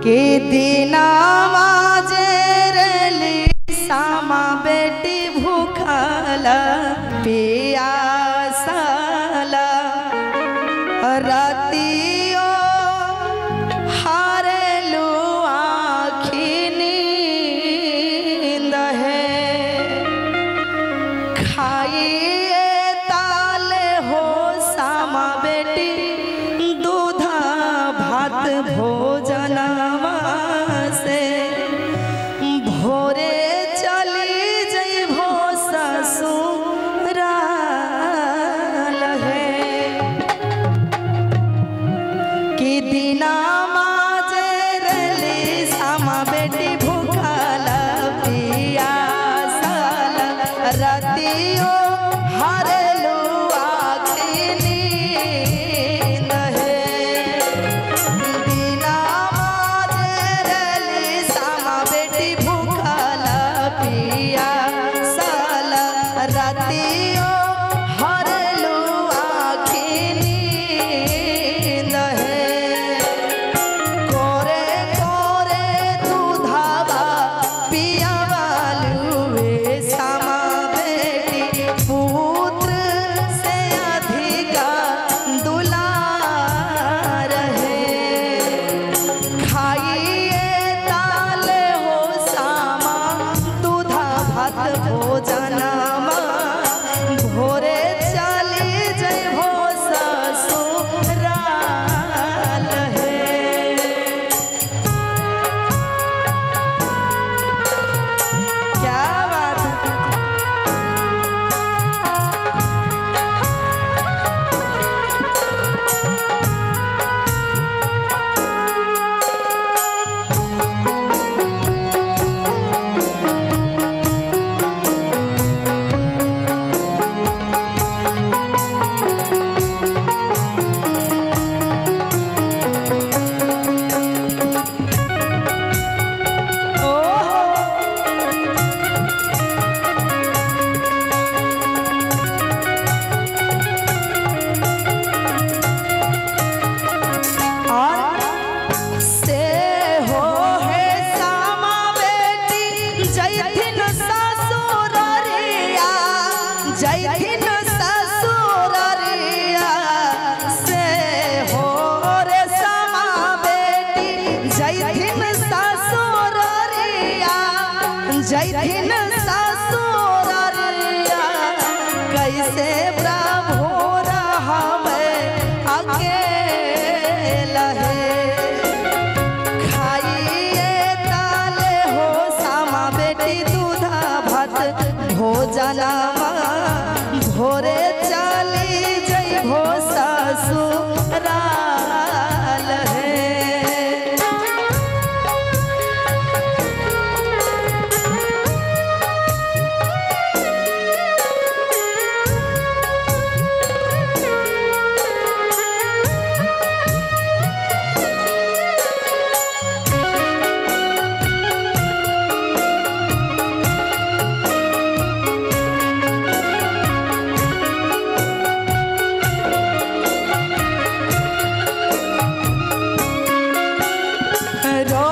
के दिनावा जेरली सामा बेटी भूखला पियासला रतियो हारेलू आँखी नींद है खाइए ताल हो सामा बेटी दूधा भात भोजनवा से भोरे चली जइभो ससुराल है कि दिनामा जेरली सामा बेटी भूखला पियासला रतियो हरलू आँखी नींद है दिनामा जेरली सामा बेटी भूखला पियासला रतियो हरलू आँखी नींद है कोरे कोरे दूधावा पियावालू सामा बेटी पुत्र से अधिका दुलार है खाइए ताल हो सामा दूधा भात भोजनमा भोरे चली जइभो ससुराल है। क्या बात है। ओहो और से हो है सामा बेटी जैथिन ससुररिया जैथिन ससुररिया से हो रे सामा बेटी जैथिन ससुररिया जैथिन ससुररिया कैसे ब्राह्मण हमें अकेला है खाइए ताले हो सामा बेटी दूधा भात भोजनमा भोरे चली जइभो ससुराल है। रो